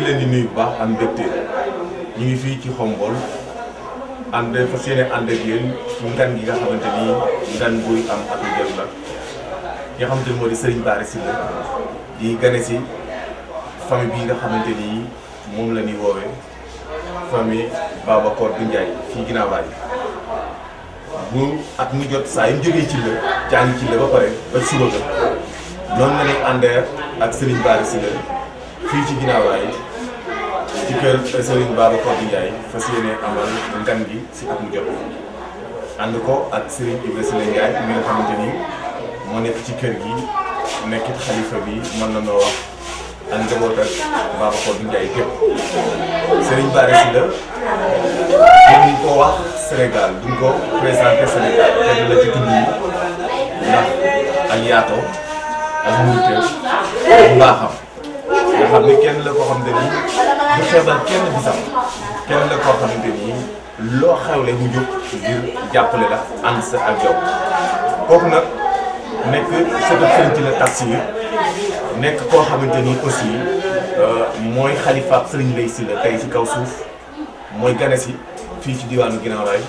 ngi leen di nuyu bu baax am mbégte ñu ngi fii ci Xombol ànd fas yéene ànd ak yéen ci ngan gi nga xamante ni ngan buy am ak lu jot la ki nga xamante ni moo di Serigne Bara Sylla di gane si famille bi nga xamante ni moom la ñuy woowee famille Babacar du Ndiaye fii ginnaaw waay bu at mu jot saa yu ñu jógee ci la jàngi ci la ba pare ba suba ga noonu la ñuy àndee ak Serigne Bara Sylla fii ci ginnaaw waay ci kër Serigne Babacar du Ndiaye fas yéene amal ngan gi si at mu jot ànd ko ak Serigne Ibrahima Sylla Ndiaye mi nga xamante ni moo nekk ci kër gi nekkit xalifa bi mën na noo wax ak njaboot ak Babacar du Ndiaye gépp Serigne Bara Sylla duñ ko wax Sénégal duñ ko présenté Sénégal kenn la ci tudd yi ndax ak yaatoo ak muriteem ak mbaaxam nga xam ne kenn la koo xamante ni du xeebal kenn bisam kenn la koo xamante ni loo xewle mu jóg ngir jàppale la ànd sa ak yow kooku nag nekk sëtu Serigne Sylla Tafsir nekk koo xamante ni aussi mooy xalifa Serigne Mbaye Sylla tey ci kaw suuf mooy gane si fii ci diwaanu Guinaw Rail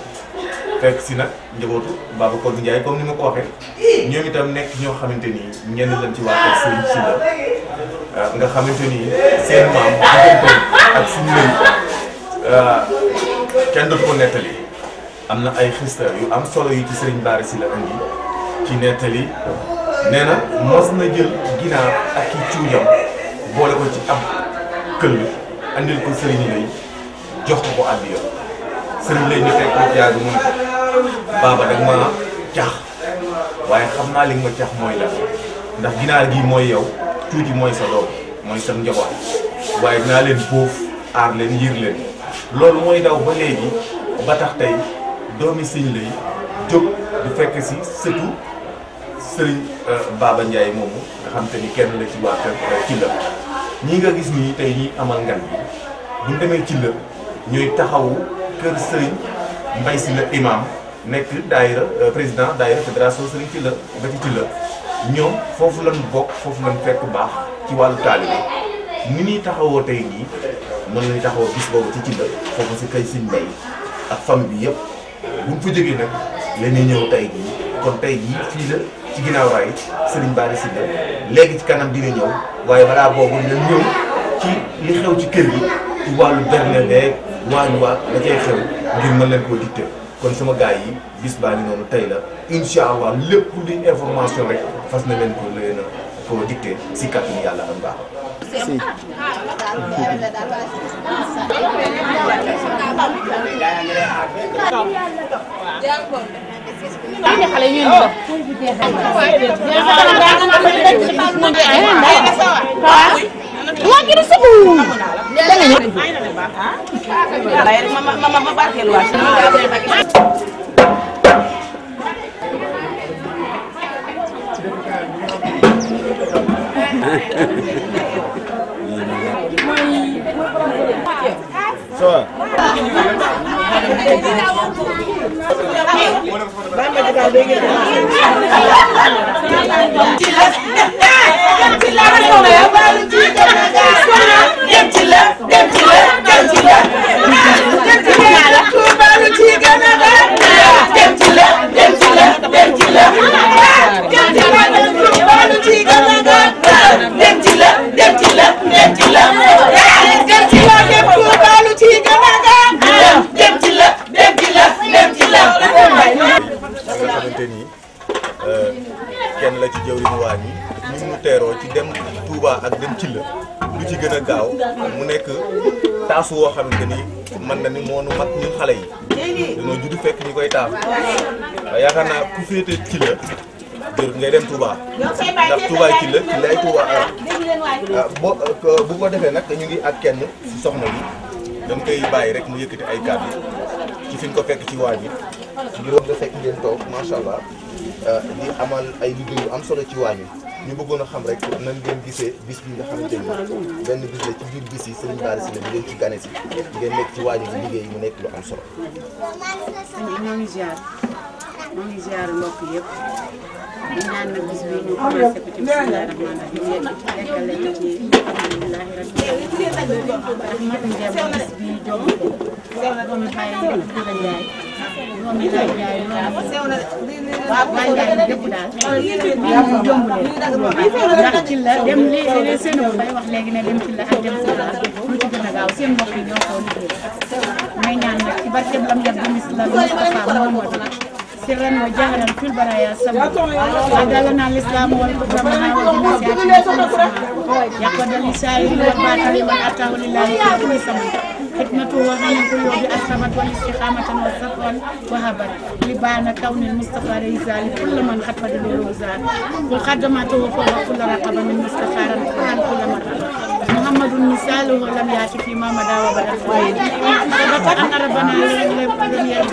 fekk si nag njabootu Babacar du Ndiaye comme ni ma ko waxee ñoom itam nekk ñoo xamante ni ñenn lañ ci waa kër Serigne Sylla nga xamante ni seen maam diggante ak suñu lëy kenn dootu ko nettali am na ay xista yu am solo yu ci Serigne Bara Sylla indi ci nettali nee na mos na jël ginaar ak ki cuujam boole ko ci ab këll andil ko Serigne lay jox ko addiya Serigne lay ñu teg ko yàgg mu ne ko baaba dag ma cax waaye xam naa li nga ma cax mooy la ndax ginaar gi mooy yow tuuti mooy sa doom mooy sa njaboot waaye dinaa leen boof aar leen yiir leen loolu mooy daw ba léegi ba tax tey doomi Serigne lay jóg du fekk si sëtu Serigne Baba Ndiaye moomu nga xam te ni kenn la ci waa kër ci la ñii nga gis nii tey ñi amal ngan bi buñ demee ci la ñooy taxawu kër Serigne Mbaye Sylla imam nekk daayira président daayira fédération Serigne Sylla ba ci la ñoom foofu lañ bokk foofu lañ fekk baax ci wàllu taalibe ni ñuy taxawoo tey nii noonu lañuy taxawoo bis boobu ci la foofu si kay Serigne Mbaye ak famille bi yëpp buñ fa jógee nag la ñuy ñëw tey jii kon tey jii fii la ci ginnaaw raay Serigne Bara Sylla léegi ci kanam dina ñëw waaye balaa boobu na ñëw ci li xew ci kër gi ci wàllu berne beeg waañu waat la cay xew ngir mën leen koo dicté kon sama gars yi bis baa ngi noonu tey la incha allah lépp di information rek fas na leen ko leen a koo dicté si kàttanu yàlla am baax. xale ñu ñu kenn la ci jëwriñu waa ñi ni mu teeroo ci dem Touba ak dem ci la lu ci gën a gaaw mu nekk taasu woo xamante ni mën na ni moonu mag ñun xale yi dañoo judd fekk ñu koy taas waaye yaakaar naa ku féete ci la jër ngay dem Touba ndax Touba ci la ay Touba bu ko defee nag ñu ngi ak kenn si soxna bi dañ koy bàyyi rek mu yëkkati ay kàddu ci fi ñu ko fekk ci waa ji ngir nga fekk ngeen toog macha allah di amal ay liggéey yu am solo ci waa ñu bëggoon a xam rek nan ngeen gisee bis bi nga xamante ni benn bis la ci biir bis yi Serigne Bara Sylla bi ngeen ci gane si ngeen nekk ci waa ji liggéey mu nekk lu am solo. ñoo ngi ziar moo ngi ziar mbokk yëpp di ñaan nag bis bi ñu commencé ko ci bismillahi rahmaani rahim yegg ci eggale ko ci alhamdulilahi rabbil alamin ndax mag mi dem bis bi jóg doomi bàyyi yëpp dina jaay doomi lay jaay waay jaay lépp daal ñu jomb leen ndax ci la dem li seen bay wax léegi ne dem ci la ak dem ci la lu ci gën a gaaw seen mbokk yi ñoo ko liggéey may ñaan nag ci barkeb lam yab bis la Mustafa Muhammad سرا وجهرا في البرايا سما عدلنا الاسلام والكفر معا والجنسيات يقود لسائر والباطل والعطاء لله في كل سماء حكمته وغنى القلوب اسلمت والاستقامه والصفوه وهبت لبان كون المصطفى رزال كل من خطب الوزار وخدمته فوق كل رقبه من مستخارا كل مره محمد مثاله لم ياتي فيما مدى وبدا ثبت ان ربنا لم يرد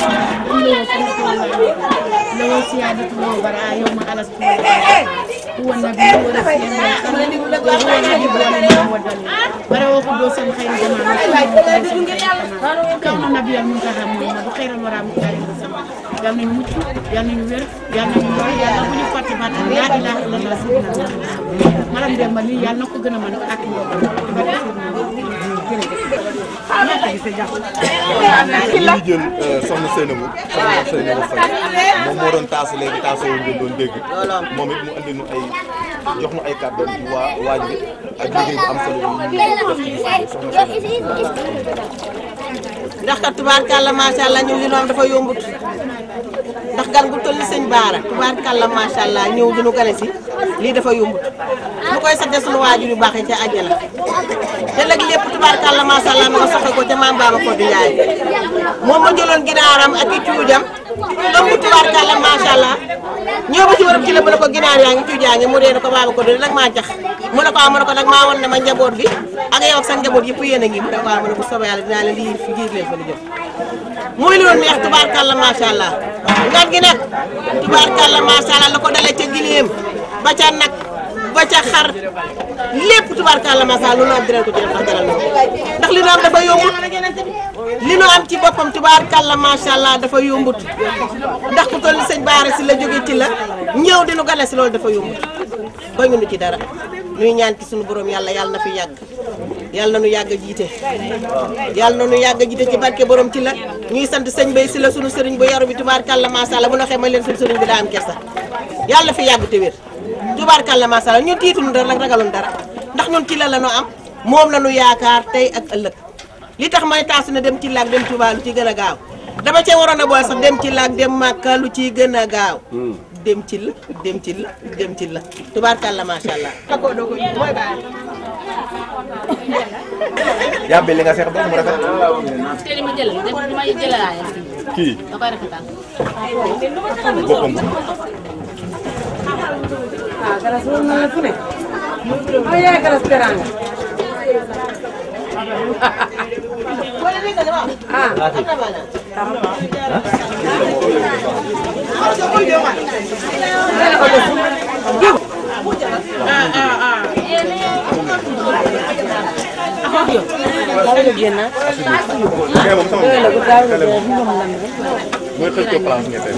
لو سيادة الله براء يوم على السماء هو النبي ورسول هو النبي ودليل براء قدوس خير جماعة كون النبي المنتهى محمد خير الورى مكارم السماء yal nañu mucc yal nañu wér yal nañu wér yàlla bu ñu fàtte baat la ilaha illallah sayyidina maram Demba lii yàlla na ko gën a mën ak ñu jël soxna Seynabou Faye moom moo doon taasu léegi taasu yu ngeen doon dégg moom it mu andi nu ay jox nu ay kàddu ci waa waaj bi ak liggéey bu am solo bi ñu def ci soxna ndax kat tubaarkàlla macha allah ñëw li noom dafa yombut ndax gan gu toll ni sëñ Baara tubaarkàlla macha allah ñëw di nu gane si lii dafa yombut lu koy sante sunu waajur yu baax yi ca àjjana te nag lépp tubaarkàlla macha allah nga soxe ko ca maam Baba ko di Njaay moom ma jëloon ginaaram ak i cuujam ëmb tubaarkàlla macha allah ñëw ba ci warab ci la mu ne ko ginaar yaa ngi cuujaa ngi mu dee ne ko Baba ko di nag maa jax mu ne ko mu ne ko nag maa woon ne ma njaboot gi ak yow ak sa njaboot yëpp yéen a ngi mu ne ko mu ne bu soobee yàlla dinaa leen lii fi jiir leen fa lu jëm muy loolu neex tubaarkàlla macha allah ngan gi nag tubaarkàlla macha allah la ko dalee ca gileem ba ca nag ba ca xar lépp tubaarkàlla macha allah lu nu am dinañ ko ci def ndax jaral na ndax li nu am dafa yombut li nu am ci boppam tubaarkàlla macha allah dafa yombut ndax ku toll ni sëñ Baara si la jóge ci la ñëw di nu gane si loolu dafa yombut ba ñu nu ci dara ñuy ñaan ci sunu borom yàlla yàlla na fi yàgg yàlla na nu yàgg a jiite yàlla na nu yàgg a jiite ci barke borom ci la ñuy sant sëñ Bay si la sunu sëriñ bu yaru bi tubaarkàlla macha allah bu ñu waxee ma leen sunu sëriñ bi daa am kersa yàlla fi yàgg te wér tubaarkàlla macha allah ñun tiituñu dara nag ragaloon dara ndax ñun ci la la nu am moom la nu yaakaar tey ak ëllëg li tax may taasu ne dem ci laag dem Tuubaa lu ci gën a gaaw dama cee waroon a boole sax dem ci laag dem Màkka lu ciy gën a gaaw dem ci la dem ci la dem ci la tubaarkàlla macha allah. yàbbi li nga seex ba mu rafet. te li ma jël li ma jëlaale. kii da koy rafetal. boppam. ah galas wóor na la fu ne. ma yaay galas teranga. mooy xëy ko place ngeen tey.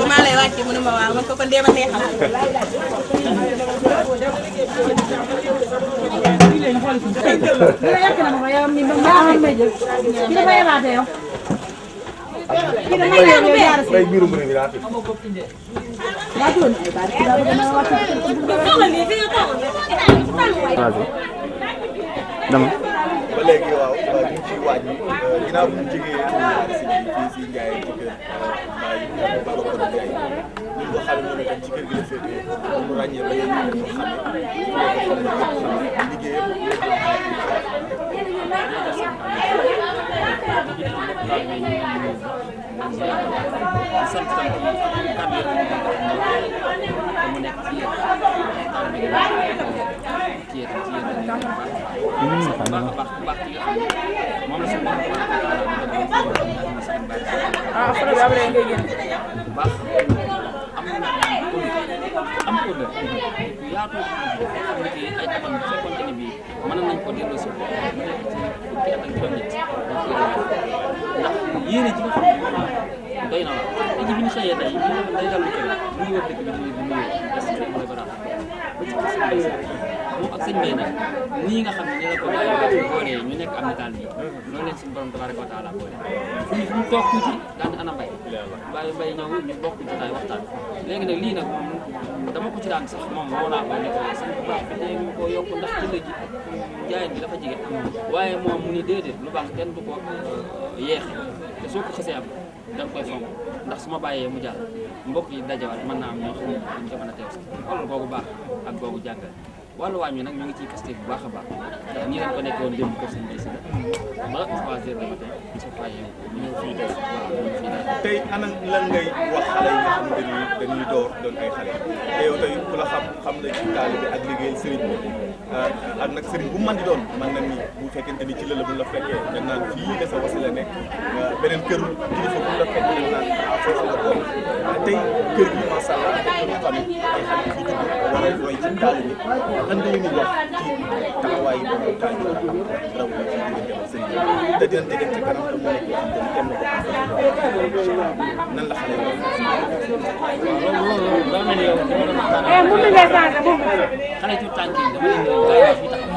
maa lay wàcce mu ne ma waaw man ko kon dee ma neexal. bay biiru mu ne bi daa fi. dama. ba léegi waaw ñu ngi ciy waaj ginnaaw bu ñu jógee fii si Ndiaye ci kër Baye Baba Kodou Ndiaye ñun boo xam ne moom itam ci kër gi la féetee mu ràññee ba yéen ñu ko xamee liggéeyam am ko la yaatu ay atam fekkoonte ni bi mën nañ ko delloo si mu nekk ci fukki at ak juróom-ñett ndax yéene ji nga xam ne doy na waaw tey jii bi ñu xëyee tey ñu day dal lu kër mu ngi wër dëkk bi di nuyu est-ce que mooy bara moom ak sëñ Mbaye nag nii nga xam ne ni la ko bàyyi boolee ñu nekk am nataal nii noonu leen suñu borom tabaraka wa taala boole fu mu toog tuuti daal di ana Mbaye Mbaye ñëw ñu bokk jotaay waxtaan léegi nag lii nag moom dama ko ci daan sax moom moo naa ko nekk sëñ bu baax bi dee ko yokk ndax jënd ji jaayeen bi dafa jige waaye moom mu ni déedéet lu baax kenn du ko yeexe te soo ko xasee am da nga koy fonk ndax su ma bàyyee mu jàll mbokk yi dajawaat mën naa am ñoo xam ne dañ ko mën a teew si xoolal googu baax ak googu jàngal wàllu waañ wi nag ñu ngi ciy kasté bu baax a baax ndax nii lañ ko nekk woon jëm kër sëñ bi si la ba 3 heures de matin su fayee ñu ñëw fii def waaw ñu fii def tey ana lan ngay wax xale yi nga xam ne dañuy door doon ay xale te yow tey ku la xam la ci taalibe ak liggéeyal sëriñ bi ak nag sëriñ bu mën di doon man na ni bu fekkente ni ci la bu la fekkee dañ naan fii de sa wasi la nekk beneen kër kilifa bu la fekkee dañ naan foofu la bokk tey kër gi macha allah dañu famille ay xale fi judd war a roy ci taalibe lan nga leen di wax ci taxawaay yi boobu taalibe am rawatina ci diggante ak sëriñ bi te dinañ tegante kanam te mu nekk loo xam ne kenn na ko nan la xale yi loolu daa mel ni yow dama doon waxtaan xale ci tànk yi dama leen di gaawaa fi taxaw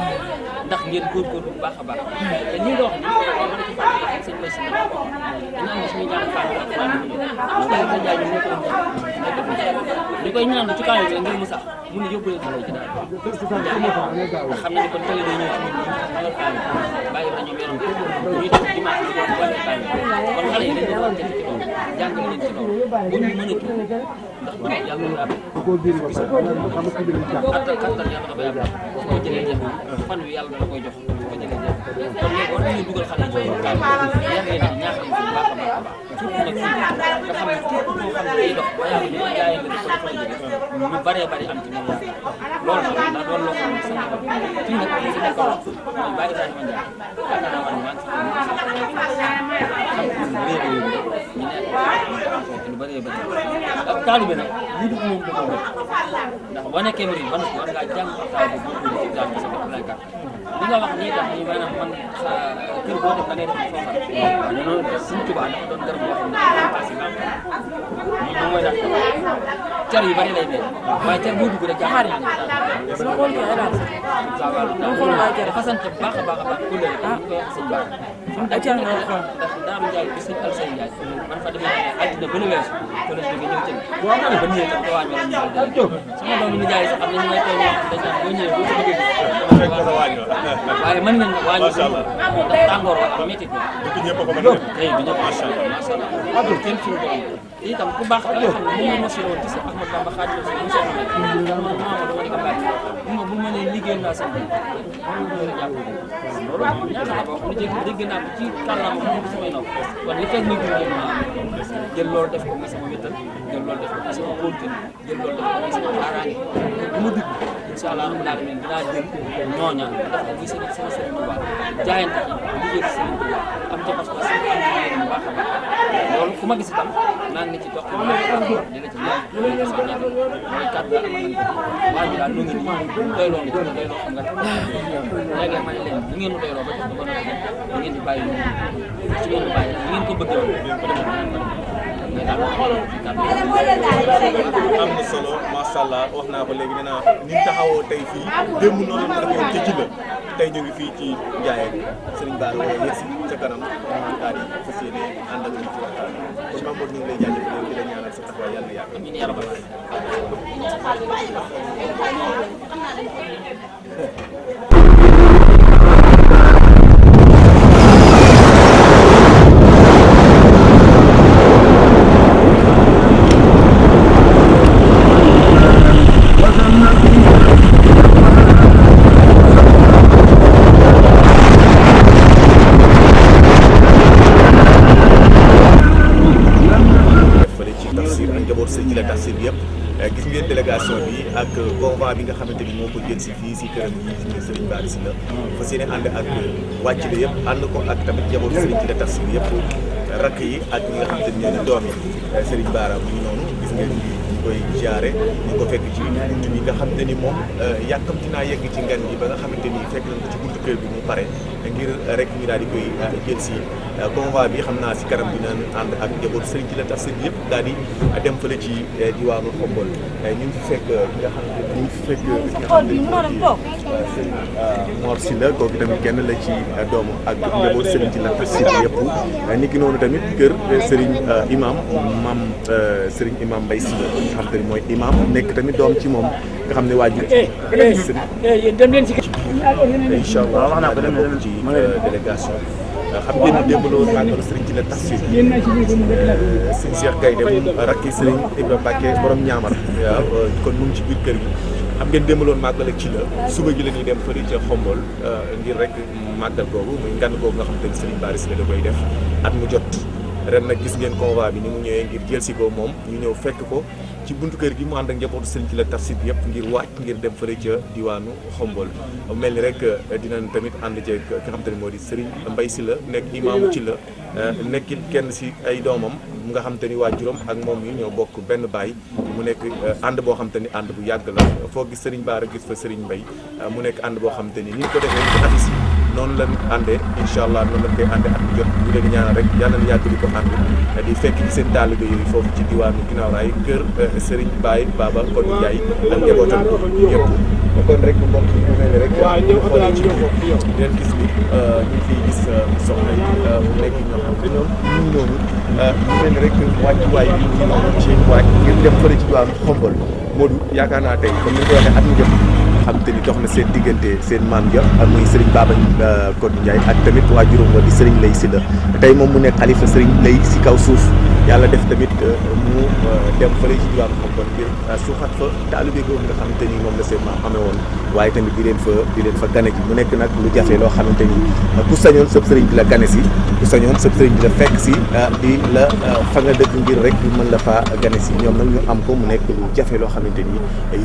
ndax ngeen góorgóorlu bu baax a baax te nii nga wax ni dama ci fàtte ak sëñ Bay si na dañu am suñu ñaan fàtte ak fàtte sa jaay ñu ko ñu koy ñaan ci kaw bi ngir mu sax mu ne yóbbu leen xale yi ci daal nga xam ne ni kon tële day ñëw ci ñun xale kaay bàyyi dañu meeroon ñuy def dimanche bi ko wàcce kaay kon xale yi dañu war a teg ci loolu jàngale leen ci loolu bu ñu mën a kii ndax bu nekk yàlla la attal kattan yàlla da koy am bu ko jëlee jeex fan wi yàlla da koy jox bu ko jëlee jeex kon léegi war nañu dugal xale yi ci kaay yar leen ci ñaax leen ci baax a baax a baax surtout nag fii nga xam ne képp koo xam ne day dox ba yàlla ñu jaay nga ko dafay jóge ñu bëree bëri am ci moom loolu nag ndax loolu loo xam ne sax fii nag ñu si nekkoon mooy Baye Ibrahima Ndiaye yaakaar naa man maa ngi ci lu bëree bëri ak taalibe nag lu dul moom da ko wër ndax boo nekkee mbir yi war ngaa jàng taal bi bu ci jàng sa bopp lay gàtt li nga wax nii tax ni maanaam man kër boo def da ngay def foofa waaw ñoo Sëñ Tuubaa dafa doon garab boo xam ne passé nga moom mooy daal car yu bëri lay dee waaye car boo dugg rek jaaxaar yi dafa sant bu baax a baax a baax ku léegi ñu koy wax sëñ Ba ndax Daam Njaay bi sëñ Alsay Njaay man fa demee altine ba nu weesu ko la jóge ñëw jënd ba ñëwee tam ko waañ wala ñu daal sama doomu nijaay sax am na ñu may toog ñoo xam dañ naan boo ñëwee boo ko bëggee waaye mën nañ waañ ndax tàngoor wax métti ko ñëpp ko mën a def du ñëpp macha allah kenn fi mu doon itam ku baax da nga xam ne moom mosul woon ci sa Ahmad Bamba Xaadimu Rasuul mu soxla Mamadou dama di ko bàyyi bu ma nee liggéeyal naa sëñ bi loolu ñaata la ko wax ni dégg naa ko ci kàllaama moom samay naw kon li fekk muy gën a jël loolu def ko muy sama wéttal jël loolu def ko muy sama kóolute jël loolu def ko muy sama xaaraange bu ma dugg incha allah dinaa jël ñooña def ko muy sama sëriñ bu baax jaayante ci liggéey ci sëriñ bu baax am ca pas-pas am ci yéen bu baax a baax loolu ku ma gis itam naa ngi ci dox dina ci ñaan loolu sa ñaan mooy kàddu daal amal nañ ko waa ji daal lu ngi nii doyloo nga ci doyloo xam nga léegi ma ne leen li ngeen doyloo ba jox ko ba noppi da ngeen di bàyyi ci ngeen di bàyyi li ngeen ko bëggee woon ko defal am na solo macha allah wax naa ko léegi nee naa ni ñu taxawoo tey fii démb noonu la ñu taxawoon ca ci la tey ñu ngi fii ci Ndiaye Serigne Bara wala yegsi ca kanam daal di fas yéene ànd ak ñu ci waxtaan kon Mamadou ñu ngi lay jaajëfal di la ñaanal sa taxawaay yàlla na yàgg. amiin yaa rabbal gis ngeen délégation bi ak convoi bi nga xamante ni moo ko jël si fii si këram yi si Serigne Bara Sylla fas yéene ànd ak wàcc la yëpp ànd ko ak tamit njaboot Serigne Sylla Tafsir yëpp rakk yi ak ñi nga xamante ni ñoo di doom yi Serigne Bara mu ngi noonu gis ngeen koy jaare ñu ko fekk ci bunt bi nga xamante ni moom yàkkamti naa yegg ci ngan bi ba nga xamante ni fekk nañ ko ci buntu kër bi mu pare ngir rek ñu daal di koy jël si convoi bi xam naa si kanam dina ànd ak njaboot sëriñ ci la tafsir bi yëpp daal di dem fële ci diwaanu Xombol ñu ngi fi fekk nga xamante ni ñu ngi fi fekk sëriñ Mor Sylla kooku tamit kenn la ci doomu ak njaboot sëriñ ci la tafsir bi yëpp niki noonu tamit kër sëriñ imam sëriñ imam Mbaye Sylla nga xam te ni mooy imam nekk tamit doom ci moom nga xam ne waajur dem leen ci incha allah wax naa ko dem ci délégation xam ngeen ne démb la woon màggalu sëriñ ci la tafsir sëriñ Cheikh Gaynde rakki sëriñ Ibrahima Mbacke borom ñaamar waaw kon mu ngi ci biir kër gi xam ngeen démb la woon màggal ak ci la suba gi la ñuy dem fële ca Xombol ngir rek màggal googu muy ngan googu nga xam te ni sëriñ Bara Sylla da koy def at mu jot ren nag gis ngeen convoi bi ni mu ñëwee ngir jël si ko moom ñu ñëw fekk ko ci buntu kër gi mu ànd ak njabootu sëriñ ci la tafsir bi yëpp ngir wàcc ngir dem fële ca diwaanu Xombol mel ni rek dinañ tamit ànd ceeg ki nga xam te ne moo di sëriñ Mbaye Sylla nekk imaamu ci la nekkit kenn si ay doomam nga xam te ni waajuram ak moom yi ñoo bokk benn baay mu nekk ànd boo xam te ni ànd bu yàgg la foo gis sëriñ Bara gis fa sëriñ Mbaye mu nekk ànd boo xam te ni ni ñu ko defee ci afis yi noonu lañ àndee incha allah noonu lañ koy àndee at mu jot ñu leen ñaanal rek yàlla na yàgg di ko ànd di fekk ci seen taalibe yooyu foofu ci diwaanu ginnaaw raay kër Serigne Baye Baba kon Ndiaye ak njabootam yëpp kon rek mbokk yi ñu mel ni rek xoolee ci biir di leen gis ni ñu ngi fiy gis soxna yi mu nekk ñoo xam te ñoom ñu ngi noonu ñu mel ni rek wàccuwaay bi ñu noonu ci waaj ngir dem fële ci diwaanu Xombol Modou yaakaar naa tey comme ni nga ko waxee at mu jot xam te ni dox na seen diggante seen maam ja muy Serigne Baba Codou Ndiaye ak tamit waajuram wa di Serigne Lay Sylla tey moom mu nekk xalifa Serigne Lay si kaw suuf yàlla def tamit mu dem fële ci diwaanu Xombol ngir suuxat fa taalibe googu nga xamante ni moom la seen maam amee woon waaye tamit di leen fa gane ji mu nekk nag lu jafe loo xamante ni ku sañoon sëb Serigne di la gane si ku sañoon sëb Serigne di la fekk si di la fa nga dëkk ngir rek mën la faa gane si ñoom nag ñu am ko mu nekk lu jafe loo xamante ni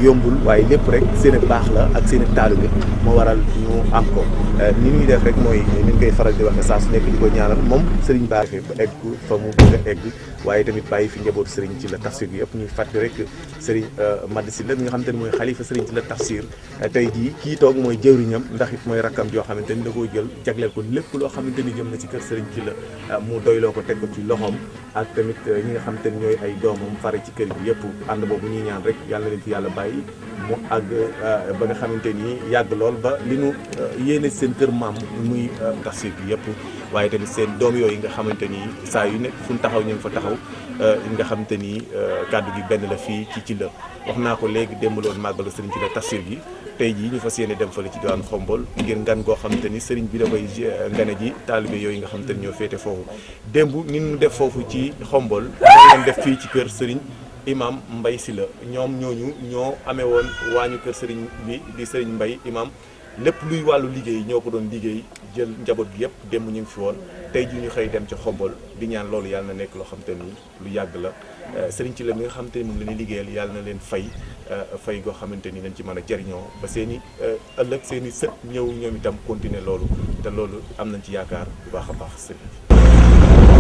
yombul waaye lépp rek seen baax la ak seen taalibe moo waral ñu am ko ni ñuy def rek mooy ni ñu koy faral di wax saa su nekk di ko ñaanal moom Serigne Bara ba egg fa mu bëgg a egg waaye tamit bàyyi fi njabootu Serigne ci la tafsir bi yëpp ñuy fàtte rek Serigne Madi Sylla mi nga xamante ni mooy xalifa Serigne ci la tafsir tey jii kii toog mooy jëwriñam ndax it mooy rakkam joo xamante ni da koo jël jagleel ko lépp loo xamante ni jëm na ci kër Serigne ci la mu doyloo ko teg ko ci loxoom ak tamit ñi nga xamante ni ñooy ay doomam fare ci kër gi yëpp ànd boobu ñuy ñaan rek yàlla na leen fi yàlla bàyyi mu àgg ba nga xamante ni yàgg lool ba li nu yéene seen kër maam muy tafsir bi yëpp waaye tamit seen doom yooyu nga xamante ni saa yu nekk fu ñu taxaw ñu ngi fa taxaw nga xamante ni kàddu gi benn la fii ci la wax naa ko léegi démb loon màggalu sëriñ ci la tafsir gi tey jii ñu fas yéene dem fële ci diwaan Xombol ngir ngan goo xamante ni sëriñ bi da koy ngane ji taalibe yooyu nga xamante ni ñoo féete foofu démb ni ñu def foofu ci Xombol leen def fii ci kër sëriñ imam Mbaye Sylla ñoom ñoo amee woon waañu kër sëriñ bi di sëriñ Mbaye imam lépp luy wàllu liggéey ñoo ko doon liggéey jël njaboot gi yëpp démb ñu ngi fi woon tey ji ñu xëy dem ci Xombol di ñaan loolu yàlla na nekk loo xam te ni lu yàgg la sëriñ ci la mi nga xam te ni moom la ñuy liggéeyal yàlla na leen fay goo xamante ni nañ ci mën a jariñoo ba seen i ëllëg seen i sët ñëw ñoom itam continuer loolu te loolu am nañ ci yaakaar bu baax a baax sëriñ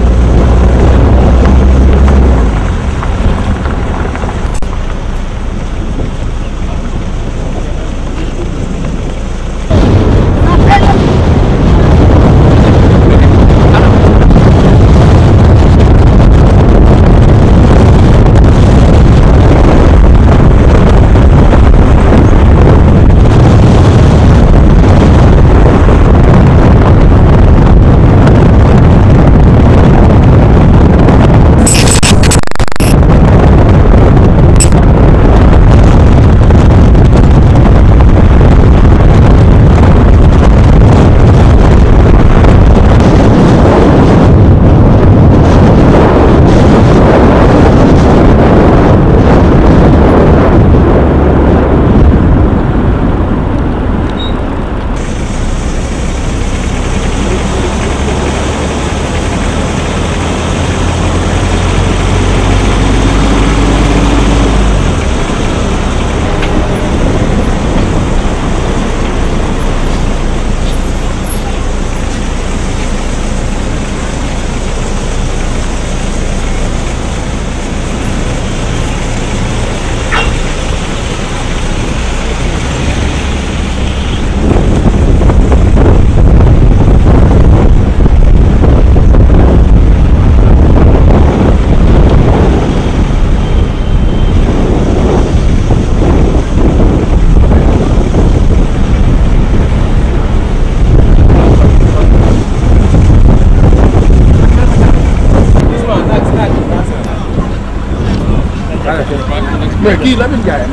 mais kii Lamine Ndiaye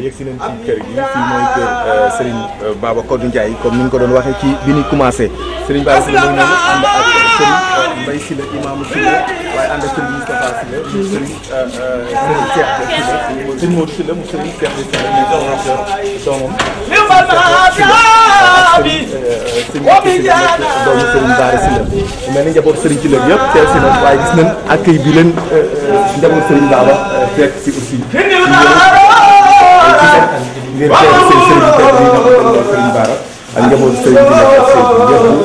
yegg si nañ ci kër gi fii mooy kër Serigne Baba Codou Ndiaye comme ni ñu ko doon waxee ci bi ñu commencé Serigne Baba Sylla moom noonu ànd ak Serigne Mbaye Sylla imaamu Sylla waaye ànd ak Serigne Moustapha Sylla mu Serigne Cheikh Sylla Serigne Modou Sylla mu Serigne Cheikh Sylla ñu doon wax doomam doomu Serigne Bara Sylla mel ni njaboot Serigne Sylla yëpp teew si na waaye gis nañ accueil bi leen njaboot Serigne Baba fekk si aussi ngeen teew seen Serigne tey dañuy doon Serigne Bara ak njabootu Serigne bi nekk seen yëpp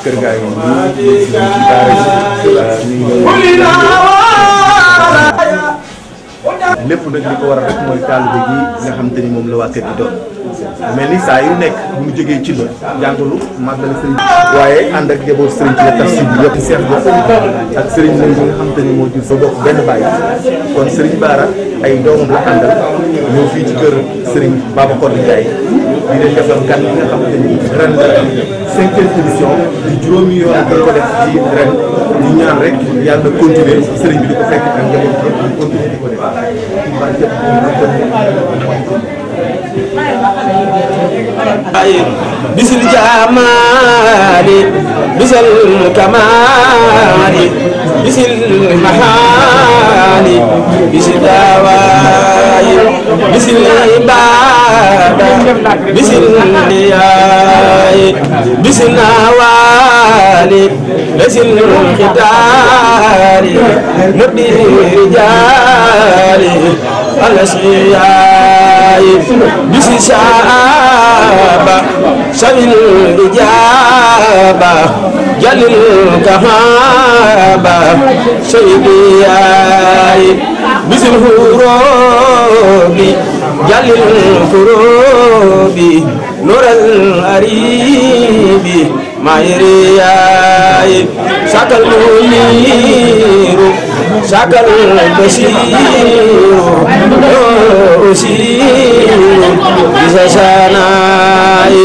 kër gaa yi nii ci daara ji ñu ngi lépp nag li ko waral rek mooy taalibe gi nga xam te ni moom la waa kër gi doon mel ni saa yu nekk bu ñu jógee ci la jàngalu màggal Serigne waaye ànd ak njaboot Serigne ci la tafsir bi yëpp seex ba ak Serigne lañ nga xam te ni moo jur sa bokk benn bàyyi kon Serigne Bara ay doomam la àndal ñëw fii ci kër Serigne Baba Codou Ndiaye di leen defal gan yi nga xamante ni ren la 5e édition di juróomi yoon dañ ko def ci ren ñu ñaan rek yàlla continuer Serigne bi di ko fekk ak njaboot bi ñu continuer di ko def bisil jamaali bisal kamaali bisil mahaali bisil dawaayi bisil ibaada bisil niyaayi bisil nawaali bisil xitaali nabdi rijaali alasiyaayi bisil saaba sabil ijaaba jalil kahaba sayyidiyaayi bisil hurubi jalil kurubi nural aribi mayriyaayi sakal muniru sakal basiru usiru bisa sanaayi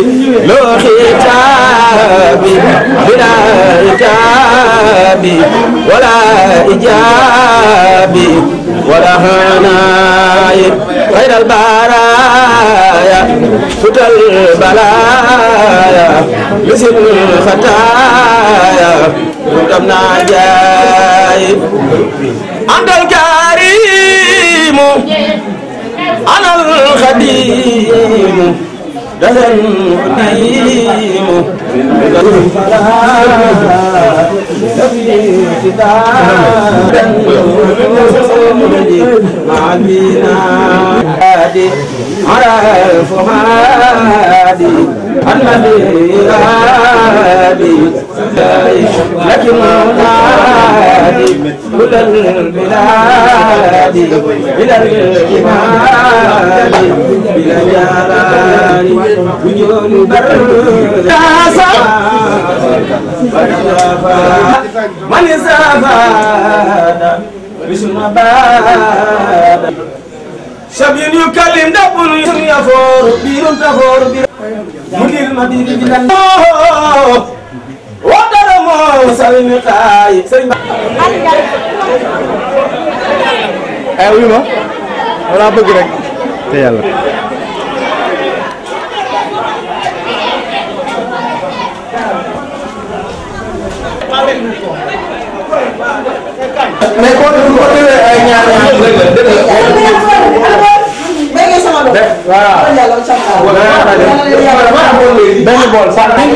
lo khitabi bila itabi wala ijabi wala hanaayi khairal baraya futal balaya misil khataya rutam najaayi antal karimu anal khadimu dalan khadimu dalan hadi ara fuhadi annabi hadi lakin nadi kulal biladi bilal imani bila jalali wujud berdasa man zafada bisma bada sabin yukallim dabun yafor birun tafor mudil madini bilan wadara mo salmi tay serigne ay wi ma wala bëgg rek te yàlla mais kon bu ko déwee ay ñaar rek la def waaw benn bool sax ay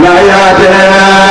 لا ياتي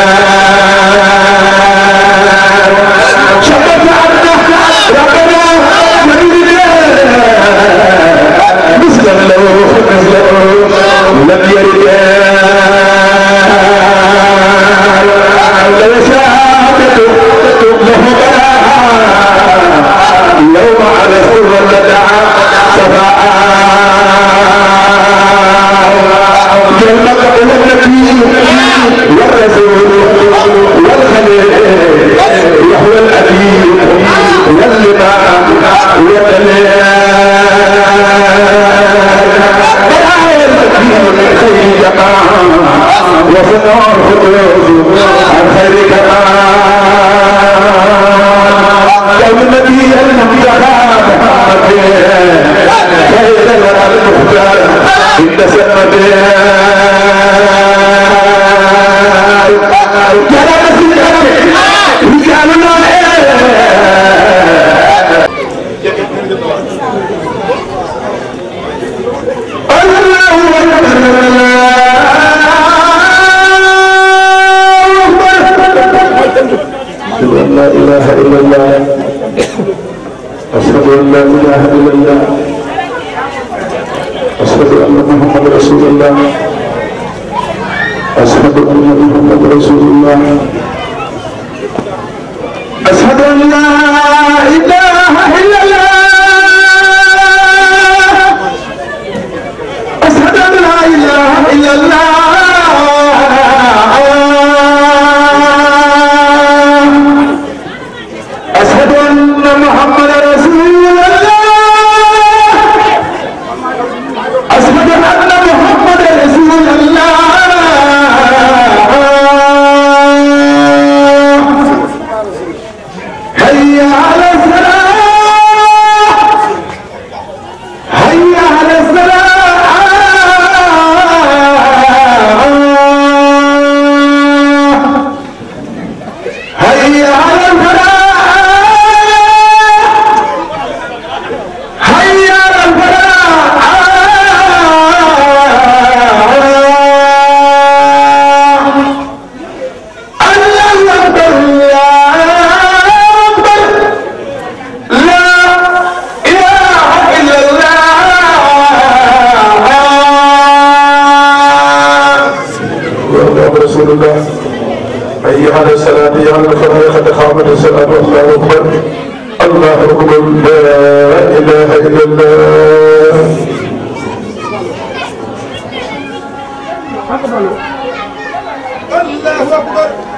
أشهد أن لا إله إلا الله أشهد أن لا إله إلا الله أشهد أن محمد رسول الله أشهد أن محمد رسول الله أشهد أن لا إله إلا الله أشهد أن لا إله إلا الله أشهد أن محمد رسول الله أشهد أن محمد رسول الله حي على الصلاة حي على الصلاة حي على الفلاح حي على الفلاح الله أكبر الله أكبر لا إله إلا الله رسول الله حي على الصلاة يا الفلاح قد قامت الصلاة والله أكبر الله أكبر لا إله إلا الله الله أكبر